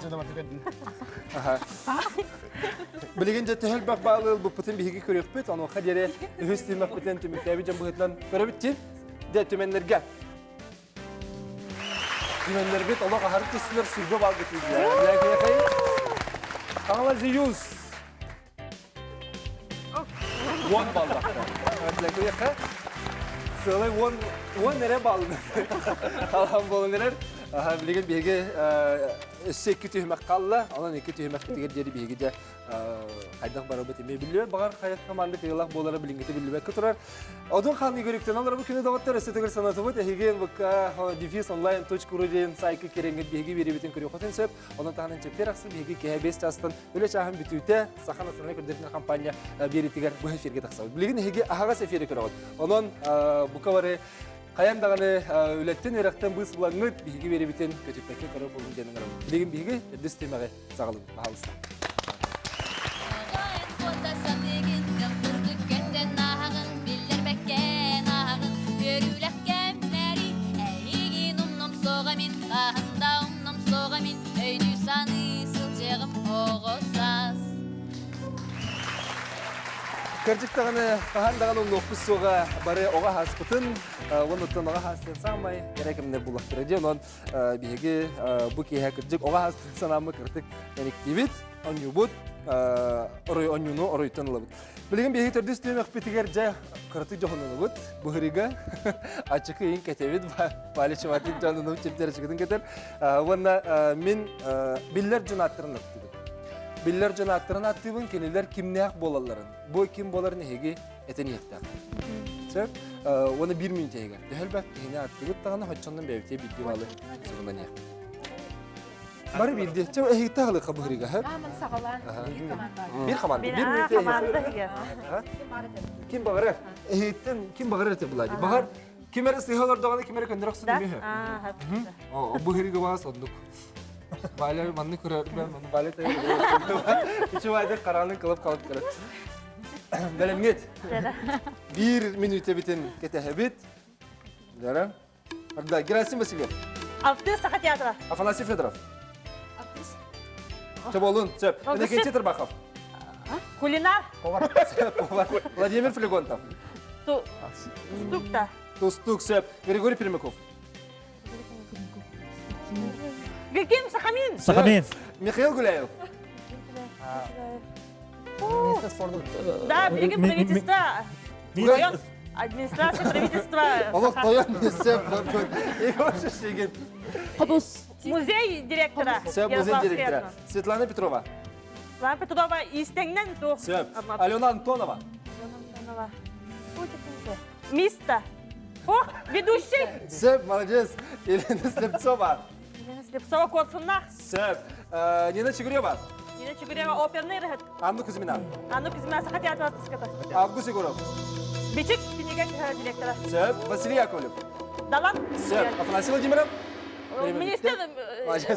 Билигин дьэ төһө элбэх баалы ылбыппытын биһиги көрүөхпүт, онуоха диэри үһүс түһүмэхпитинэн түмүктээбит дьон быһыытынан көрөбүт дии. Дьэ, түмэннэргэ. Түмэннэрбит олох аһары түстүлэр, сүргэ баалга тиийдилэр. Хаҥалас Зиюс. Уон баллахта. Сыалай уон, уон эрэ баллы. Халан буолан эрэр. Билигин биһиги өссө икки түһүмэх қалла. Онон икки түһүмэхпитигэр диэри биһиги дьэ хайдах барабыт эмиэ биллибэт. Баҕар хайа команда кыайыылаах буолара билиҥҥитэ биллибэккэ турар. Одун хаан Игорьктан олорбут күнү доҕоттор өссө төгүл санатыбыт. Эһиги НВК дефис онлайн точка ру диэн сайка кирэҥҥит биһиги биэриибитин көрүөххүтүн сөп. Онон таһынан чэппиэр ахсын биһиги киэһэ 5 чаастан үлэ чааһын бүтүүтэ Саха национальнай көрдөрүүтүн компания биэриитигэр бу эфиргэ тахсабыт. Билигин эһиги аһаҕас эфири көрөҕүт. Онон бука бары хайан даҕаны үлэттэн үөрэхтэн быыс булаҥҥыт биһиги биэриибитин көтүппэккэ көрөр буолуҥ диэн ыҥырабыт. Билигин биһиги төрдүс тиэмэҕи саҕалыыбыт. Баһаалыста. Кырдьык даҕаны хаһан даҕаны умнуохпут суоҕа бары оҕо ааспытын уонна оҕо хаастан саамай кэрэ кэмнэр буллахтара дии онон биһиги бу киэһэ кырдьык оҕо ааспытын санааммыт кырдьык мэниктиибит онньуубут орой онньууну оройуттан ылабыт билигин биһиги төрдүс түһүмэхпитигэр дьэ кыратык дьоһуннанабыт быһырыга ачыкы ыйын кэтэбит палечеватык дьонунубут чэптэр ачыкытын кэтэр уонна мин биллэр дьон ааттарын аттыыбын биллэр дьон ааттарын аттыыбын кинилэр кимнээх буолалларын бу ким буоларын эһиги этэн иһиэхтээх. Сөп. Уонна биир мүнүүтэ иһигэр. Төһө элбэх киһини аттыбыт даҕаны хоччоннон бэйэбитигэр биирдии баалы сурунан иһиэхпит. Бары биирдии. Чэ, эһигитте аһылыкка быһырыга, һэ? Аамын саҕалаан биир команда. Биир команда. Биир мүнүүтэ иһигэр. Ким баҕарар. Эһигиттэн ким баҕарар этэ булади. Баҕар ким эрэ сыһа олордоҕуна ким эрэ көннөрө охсон үһү. О, быһырыга баас оннук. Валя манны көрөр, Валя Үчүгэй хараанын кылып қалып көрөр. Бэлэмҥит. Биир мүнүүтэбитин кэтэһэбит. Дара. Арда Герасим Васильев. Алтыс Саха театра. Афанасий Федоров. Чоболун, сөп. Иннокентий Тарбахов. Кулинар. Повар. Повар. Владимир Флегонтов. Тустук да. Тустук сөп. Григорий Пермяков. Геким Сахамин. Сахамин. Михаил Гуляев. Министр спорта. Да, билигин правительство. Администрация правительства. Олох тойон сөп. Егор Шишигин. Музей директора. Сөп, музей директора. Светлана Петрова. Светлана Петрова истеңнен туох. Сөп. Алена Антонова. Алена Антонова. Миста. О, ведущий. Сөп, молодец. Елена Слепцова. Елена Слепцова Корсуннах. Сөп. Нина Чигурева. Нина Чигурева оперный рыһыт. Анна Кузьмина. Анна Кузьмина Саха театр артистката. Август Егоров. Бичик кинигэ директора. Сөп. Василий Яковлев. Далан. Сөп. Афанасий Владимиров. Министр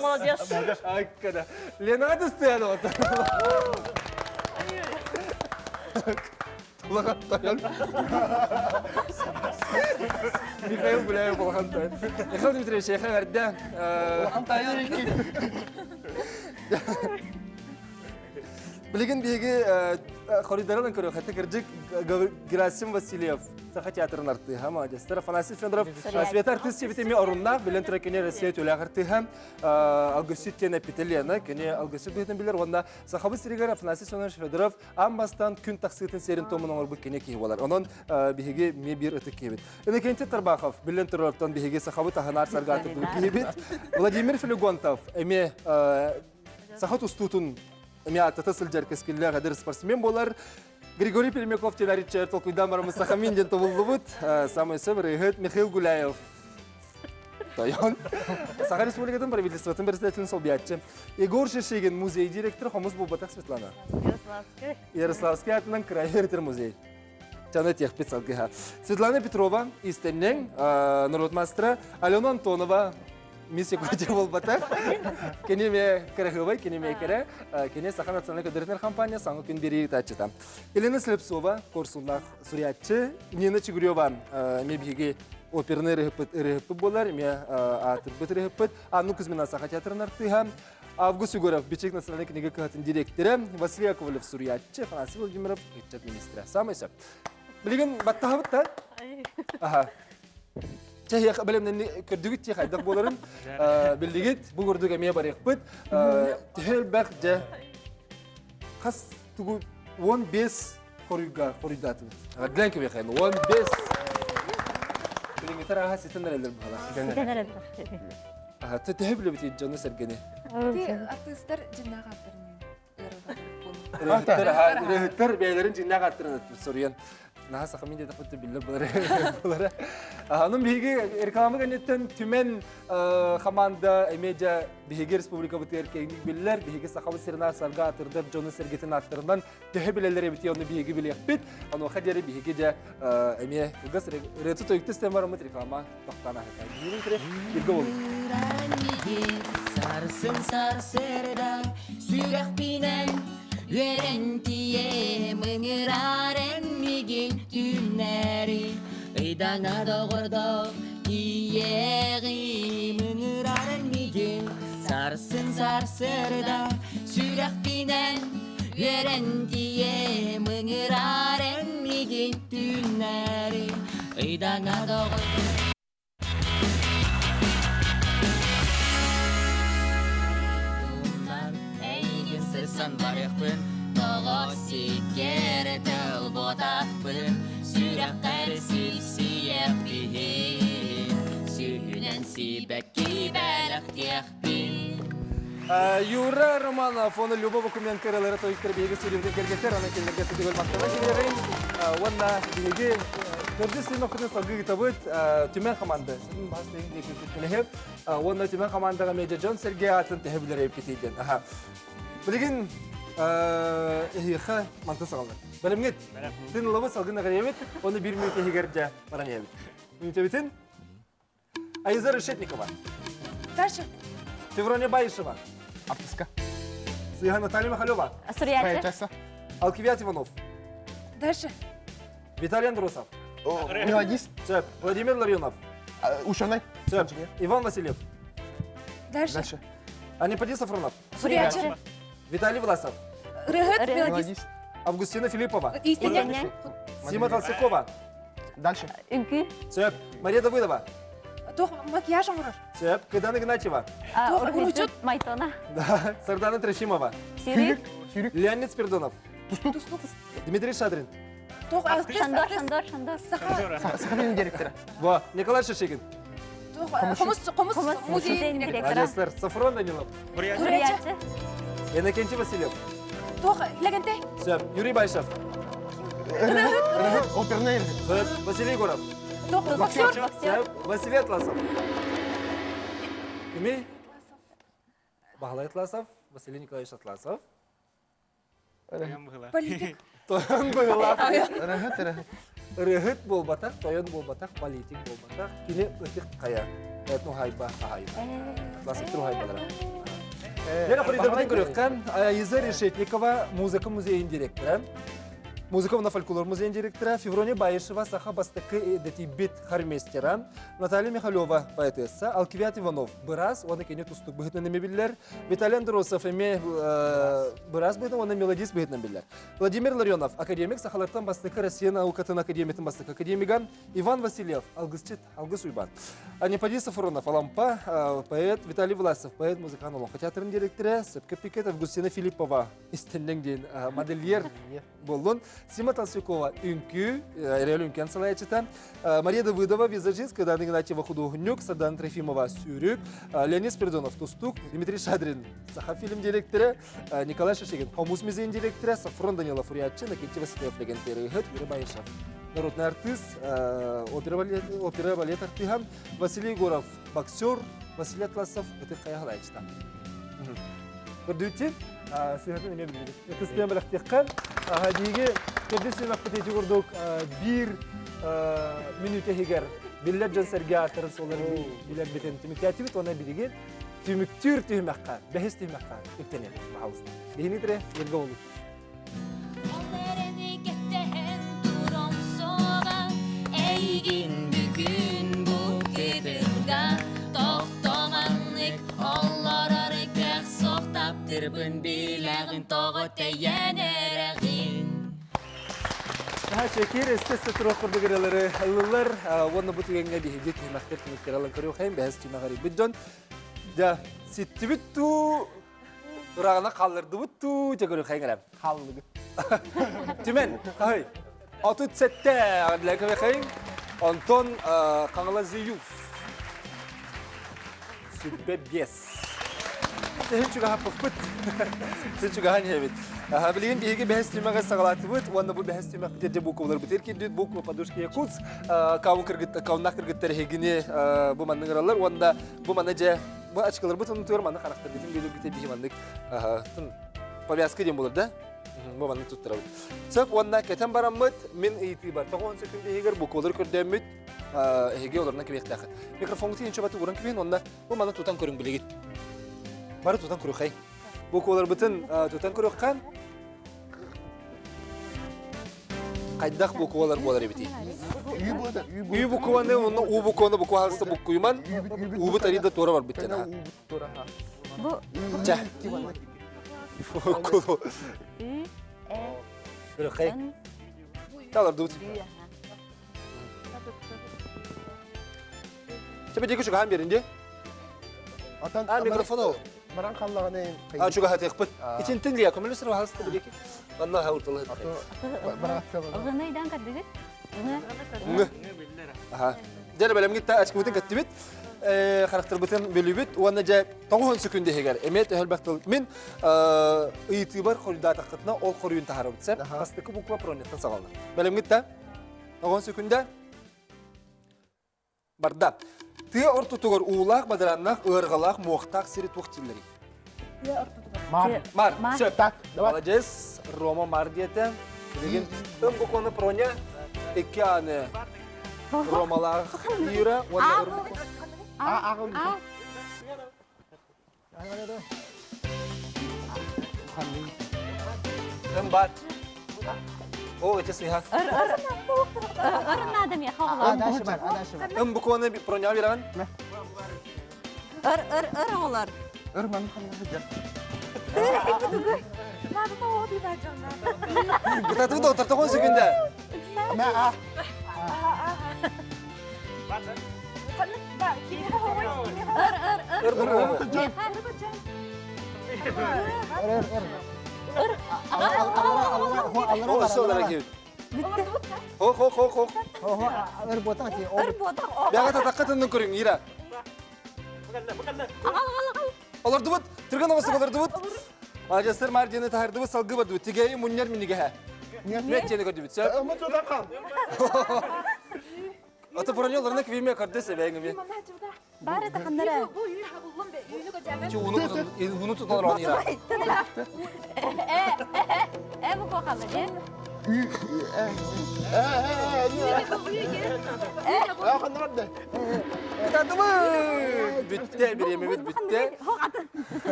молодежь. Айкада. Лена Дыстыянова. Улахан тойон. Михаил Гуляев улахан тойон. Михаил Дмитриевич, яха эрдэ. Улахан тойон. Билигин биһиги хоруйдарынан көрүөх, кырдьык Герасим Васильев Саха театрын артыыһа, молодецтар. Афанасий Федоров Света артыыс сибитими оруннаах, билэн турар кини Россия төлөөх артыыһа, Алгысчыт диэн эппитэ Лена, кини алгысчыт быһыытын билэр уонна Сахабыт сиригэр Афанасий Семенович Федоров аан бастаан күн тахсыытын сиэрин туомун оҥорбут кини киһи буолар. Онон биһиги эмиэ биир ытык киһибит. Иннокентий Тарбахов, биллэн турартан биһиги сахабыт аһынаар саргаатырдыбыт киһибит. Владимир Филигонтов эмиэ саха тустуутун эмиэ ааттата сылдьар кэскиллээх эдэр спортсмен буолар. Григорий Пермяков тенариччер толкуйдаан бараммыт Сахамин диэн тобуллубут. Самый сөп ырыаһыт Михаил Гуляев. Тойон. Саха Республикатын правительствотын председателин солбуйааччы. Егор Шишигин музей директор хомус буолбатах Светлана. Ярославский. Ярославский атынан кырайы өрүтэр музей. Чаны техпит салгыха. Светлана Петрова, истеннең, народ мастера, Алена Антонова, мисс Якутия буолбатах. Кини ме кырахыбай, кини ме кере, кини Саха национальный көдөрүтүнэр компания саңы күн бери ытааччыта. Елена Слепцова, Корсунлах суруйааччы, Нина Чигурева, ме биһиги оперный ырыһыппыт буолар, ме аатырбыт ырыһыппыт, Анну Кузьмина Саха театрын артыыһа, Август Егоров, Бичик национальный книга кыһатын директора, Василий Яковлев суруйааччы, Афанасий Владимиров, ыччат министрэ. Самый сөп. Билигин баттаһабыт да? Аха. Чэ, бэлэмнэнни көрдүгүт ти хайдах буоларын биллигит. Бу курдук эмиэ барыахпыт. Төһө элбэх дьэ хас тугу 15 хоруйга хоруйдаатыбыт. Ардылан кэбиэхэйм 15. Билиҥҥитэр ааһа ситэн эрэллэр быһалар. Ситэн эрэллэр. Аха, төһө билэбит дьону сэргэни? Артыыстар дьиннээх ааттарын Ырыһыттар, аха, ырыһыттар бэйэлэрин дьиннээх ааттарын суруйан. Наһаа сахамин диэтэхпит биллэр булара. Анын биһиги реклама кэнниттэн Түмэн команда эмиэ дьэ биһиги республикабытыгар киэҥник биллэр. Биһиги Сахабыт сирин сарга атырдар дьону сэргэтин ааттарынан төһө билэллэр эбитий ону биһиги билиэхпит. Онуоха диэри биһиги дьэ эмиэ кылгас ырыаты тойукта истэн бараммыт реклама тохтоон аһыта. Биһиги бирге болун. Сарсын сарсырда сүрэхпинэн үөрэн тиийэм ыҥырар эн мигин түүннэри ыйдаҥа доҕордоох тиийэҕим ыҥырар эн мигин сарсын сарсырда сүрэхпинэн үөрэн тиийэм ыҥырар эн мигин түүннэри ыйдаҥа доҕордоох Эйигин сырсан барыахпын, тоҕо сиккиэр тыл буотахпын, сүрэххэр сипсийэхпин, сүүһүнэн сибэкки бэлэхтиэхпин. Юра Романов, оны Люба Бакуменко ыралары тойуктар биһиги студиябытын кэргэттэр, аны кинилэргэ сытыгыл махтана кириэҕин. Уонна биһиги төрдүс сыймахпытын салгыы ыытабыт Түмэн команда. Уонна Түмэн командаҕа медиа дьон сэргэ аатын төһө билэр эппитийден. Аха. Билигин эһиэхэ мантан саҕалар. Бэлэмҥит? Тын ылабыт салгын аҕырыйабыт, оны биир мүнүүтэ иһигэр дьэ баран иһэбит. Мүнүүтэбитин Айза Решетникова. Дальше. Феврония Баишева. Артистка. Сыха Наталья Михалева. Суруйааччы. Алкивиад Иванов. Дальше. Виталий Андросов. Мелодист. Сөп. Владимир Ларионов. Ученый. Сөп. Иван Васильев. Дальше. Дальше. Анипади Сафронов. Суруйааччы. Виталий Власов. Ырыһыт мелодист. Мелодист. Августина Филиппова. Иистэнньэҥ. Сима Толстякова. Дальше. Үҥкүү. Сөп. Мария Давыдова. Туох макияж оҥорор. Сөп. Кыдан Игнатьева. Уруйчут Майтона. Да. Сардана Трофимова. Сүүрүк. Сүүрүк. Леонид Спиридонов. Тустук. Дмитрий Шадрин. Туох Шандор, Шандор, Шандор. Саха. Саха фильм директора. Во. Николай Шишигин. Туох хомус хомус музейин директора. Молодецтар. Сафрон Данилов. Бурячы. Иннокентий Васильев. Туох Лэгэнтэй. Сөп. Юрий Байшев. Оперный. Сөп. Василий Егоров. Туох боксер. Сөп. Василий Атласов. Кимий? Баһылай Атласов, Василий Николаевич Атласов. Политик. Тойон быһылаах. Ырыһыт, ырыһыт. Ырыһыт буолбатах, тойон буолбатах, политик буолбатах. Кини ытык хайа. Этно хайба хаһайба. Атласовтар уһайбалара. Лена Фаридовна көрүөххэ, Аиза Решетникова музыка музейын директора. Музыка уонна фольклор музейын директора Феврония Баишева саха бастакы дэтийбит хормейстера, Наталья Михалева поэтесса, Алкивиад Иванов быраас уонна кини тустук быһыытынан эмиэ биллэр, Виталий Андросов эмиэ быраас быһыытынан уонна мелодист быһыытынан биллэр. Владимир Ларионов академик сахалартан бастакы Россия наукатын академиятын бастакы академига, Иван Васильев алгысчыт Алгыс Уйбан. Анипадий Сафронов, Алампа, поэт Виталий Власов, поэт, музыкант Олоҥхо театрын директора, Сөпкө Пикет, Августина Филиппова, истиннең диэн модельер буоллун. Сима Толстякова үҥкүү, Реал үҥкэн салайааччыта, Мария Давыдова визажист, Кыдан Игнатьева худуоһунньук, Сардан Трофимова сүүрүк, Леонид Спиридонов тустук, Дмитрий Шадрин Саха фильм директора, Николай Шишигин хомус музейин директора, Сафрон Данилов уруйааччы, Накентий Васильев легендарный Юрий Баишев. Народный артист, опера балет артыһа Василий Егоров боксер, Василий Атласов ытык хайа халаайчыта. Көрдүүтү сыһатын эмиэ билбит. Ытыстыан бэлэхтиэххэ. Дииги төрдүс сүмэхпит ити курдук биир мүнүүтэ иһигэр биллэр дьон сэргэ ааттарын суолларын билэрбитин түмүктээтибит уонна биһиги түмүктүүр түһүмэххэ, бэһис түһүмэххэ үктэнэбит. Пожалуйста. Биһини тире ерге болуу. Ол эрэни кэтэһэн туран соҕа Эйигин бүгүн бу кытылга Тохтоманнык олорор кэх суох таптырбын билэҕин тоҕо тэйэн эрэҕин Чекир эстес туруох курдук ырыалары ыллылар уонна бу түгэҥҥэ биһиги түһүмэхтэр түмүктэр алан көрүөххэйин бэһис түмэҕэр ыйбыт дьон дьэ ситтибит туу Ырааҕына халлырдыбыт туу дьэ көрүөххэйин эрэ. Халлыгыт. Түмэн, хаһый? 37 аҕырлай көрүөххэйин. Онтон Хаҥала Зиюс. 25. Син чугаһаппыппыт. Син чугаһан иһэбит. Билигин биһиги бэһис түмэҕи саҕалаатыбыт уонна бу бэһис түмэхпит дьэ букваларбытыгар киирдибит. Буква подушки Якутск. Каун кыргыттар, кауннах кыргыттар эһигини бу маннык ыраллар уонна бу манна дьэ Бу очкаларбыт оннутугар маннык харахтарбытын биэрэргитэ биһи маннык повязка диэн буолар да? Бу маннык туттарабыт. Сөп уонна кэтэн бараммыт мин ыйытыыбар тоҕо секунда иһигэр буквалары көрдөөммүт эһиги олорунан кэбиэхтээххит. Микрофоҥҥутун инчэ баты уран кэбиһин уонна бу маны тутан көрүҥ билигит. Бары тутан көрүөххэй. Букваларбытын тутан көрүөххэ Хайдах буквалар буолар эбитий? Үй букваны уонна у букваны буква хаста буккуйман уубут арида туора барбыт дена. Бу Чэ. Ү, э, Көрөххэй. Талардыбыт. Чэ бедеки чугаһан берин де. Атан А микрофон ол. Баран халлаганы А чугаһатыахпыт. Итинтин лия көмөлө сыр хаста бедеки. Манна хаурталы. Ылгыны ыйдан көрдүгүт? Ҥы. Аха. Дьэ бэлэмҥит ачкыбытын кэттибит. Харахтарбытын бөлүбүт уонна дьэ тоҕуһун секунда иһигэр эмиэ төһөлбөх тыл мин ыйытыыбар хоруйдаатаххытына ол хоруйун таһаарабыт сеп бастакы буква пронеттан саҕаланар бэлэмҥит да тоҕуһун секунда Барда. Тыа ортотугар уулаах, бадарааннаах, ыарҕалаах, муохтаах сири туох дииллэрий? Тыа ортотугар. Мар. Мар. Мар. Сөп. Так, давай. Молодец. Рома Мар диэтэ. Билигин ым букваны Проня, икки аны Ромалаах Ира уонна ыр буква. А, а, А, Ым бар. О, эти сыха. ыр надо меха А, оҕолор. дальше бар, а, дальше бар. Ым букваны Проня бераҕын. Ыр, ыр, ыр оҕолор. Ыр маны ханна сылдьар. Бытатыы да отартоҕон секунда. Хо хо хо хо. Өр буотах ти. Өр буотах. Бяга татакка тыннын көрүң, Ира. Олордубут, түргэн оҕусук олордубут. Маладьыастар Мардины таһырдыбыт, салгыы бардыбыт. Тигээйи мунньар минигэһэ. Мүөт диэни көрдүбүт, сөп? Ото бронёларына квиме көрдөс эбээҥ Бары таханнара. Уну туталар он ира. Э, бу кохалла же. Татыбы! Бүтте, биремебит бүтте.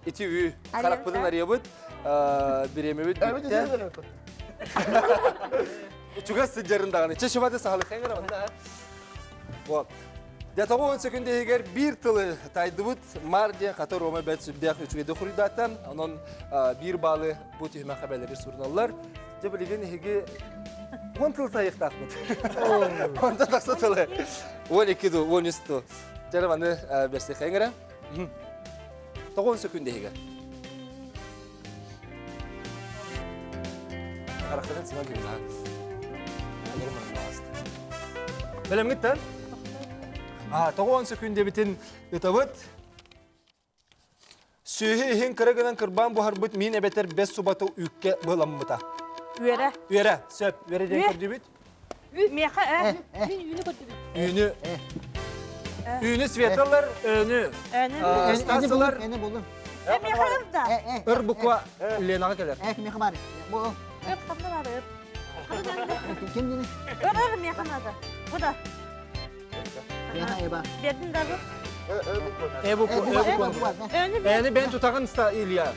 Ити үй, харакпытын арыябыт, биремебит бүтте. Чугас сылдьарын даҕаны. Чэ, шыбаты сахалыххайҥар онно. Вот. Дьэ, 90 секунда иһигэр биир тылы тайдыбыт Мар диэн хата Рома бэрт сүрдээх үчүгэйдик хуруйдаата. Онон биир баалы бу түһүмэххэ бэлэри суруналлар. Дьэ, билигин эһиги 10 тыл тайыктаахпыт. Онтон тахса тылы. 12 ду, 13 ду. Дьэ, маны бэрсиэхэҥ эрэ. 90 секунда иһигэр. Харахтарын сыма киирдэ. Бэлэмҥит А, 90 секүндэбитин ытабыт. Сүөһү иһин кыра гынан кырбаан буһарбыт миин эбэтэр бэс субата үүккэ быламмыта. Үөрэ. Үөрэ, сөп. Үөрэ диэн көрдүбүт. Миэхэ э. Мин үүнү көрдүбүт. Үүнү. Үүнү светалар, өөнү. Өөнү. Стасылар. Эни булдум. Э, миэхэ ыр да. Ыр буква Ленаҕа кэлэр. Э, миэхэ бар. Бу. Ыр ханна бар ыр. Ким дини? Ыр ыр миэхэ надо. Бу да. Миэхэ эба. Бердин да бу. Э буква, э буква. Эни бен тутагын ста Илья.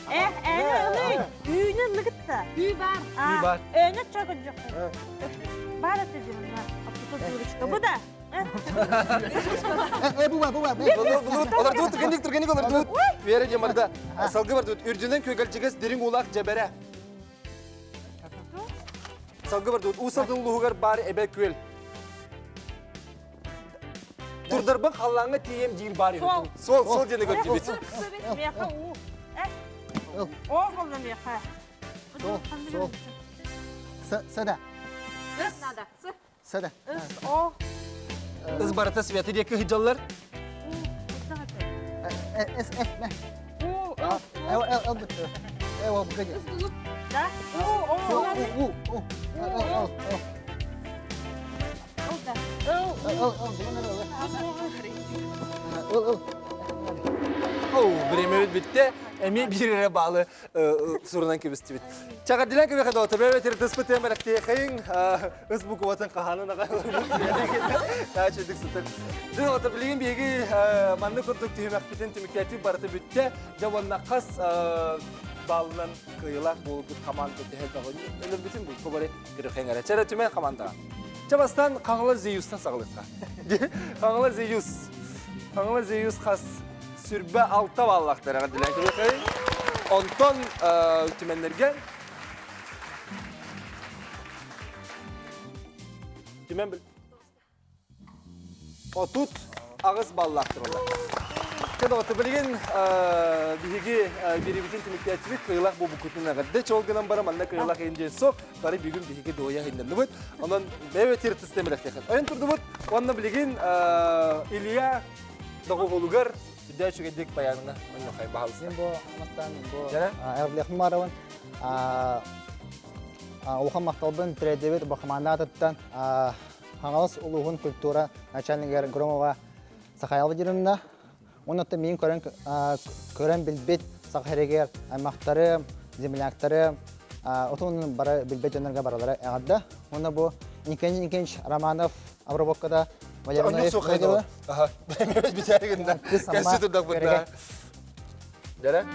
Э, эни ылый. Үүнү ыллыгытта. Үй бар. Үй бар. Өөнө чогун жок. Бар это дьонна. Аптута Бу да. Э, бу бар, бу бар. Олордубут, түргэнник, түргэнник олордубут. Вера диэн барда. Салгы бардыбыт. Үрдүнэн күөгэлдьигэс дириҥ уулаах дьэбэрэ. Салгы бардыбыт. Уу салдын улууһугар баар эбэ күөл. Турдарбын халлааҥҥа тиийэм диир баар Суол. Суол, суол диэни көрдүбүт. Миэхэ уу. Э. Оо болла миэхэ. Суол, суол. Сада. Ыс надо. Сы. Сада. Ыс, о. Ыс барыта светы диэки сылдьаллар. С, С, М. У, Ы. Л, Л, Л, Л, Л, Г. Да? У, О, У, У, У, Л, Л, Л. Л, да. Л, Л, Л, Л, Л. Оу, биремебит битте. Эми биир эрэ баалы сурунан кэбистибит. Чаҕардилан кэбиэхэ доҕоттор, бэйэ тыспытын бэлэхтиэхэйиҥ, ыс букватын хаһаанын аҕай чэдик сытар. Дьэ, доҕоттор, билигин биһиги маннык курдук түһүмэхпитин түмүктээти барыта бүттэ. Дьэ, уонна хас баалынан кыайыылаах буолбут команда төһө бөҕөнү өлөрбүтүн бу бары көрүөххэ эрэ. Чэрэ түмэн командаҕа. Чэ, бастаан Хаҥалас Зеюстан саҕалыахха. Хаҥалас Зеюс. Хаҥалас Зеюс хас сүрбэ алта баллахтар эҕэрдэлээн көрүөххэйиҥ. Онтон түмэннэргэ Түмэн бил 38 баллаахтар олар. Кэдоҕоту билигин биһиги биэрибитин түмүктээччибит кыылах буолбуккутун эҕэрдэ чол гынан баран манна кыылах иһин диэн суох бары бүгүн биһиги дуоя иһиннэннибит. Онон бэйэ тиртистем элэхтиэхин. Ойон турдубут уонна билигин Илья доҕуһуолугар сүрдээх үчүгэйдик баянына онньохай баһалыста. Мин бу амастан бу Эрблехмин барабын улахан махталбын тириэрдэбит бу хамаанда аатыттан Хаҥалас улууһун культура начальнигар Громова Сахаял Владимировна уонна миин көрөн көрөн билбит саха сиригэр аймахтарым, земляктарым отун бары билбет дьоннорго баралара эҕэрдэ. Уонна бу Николай Николаевич Романов обработкада Оннук суох хайдала. Аха. Бэйэбит бүтээригинна. Кэсси турдах бутта. Дәрэ?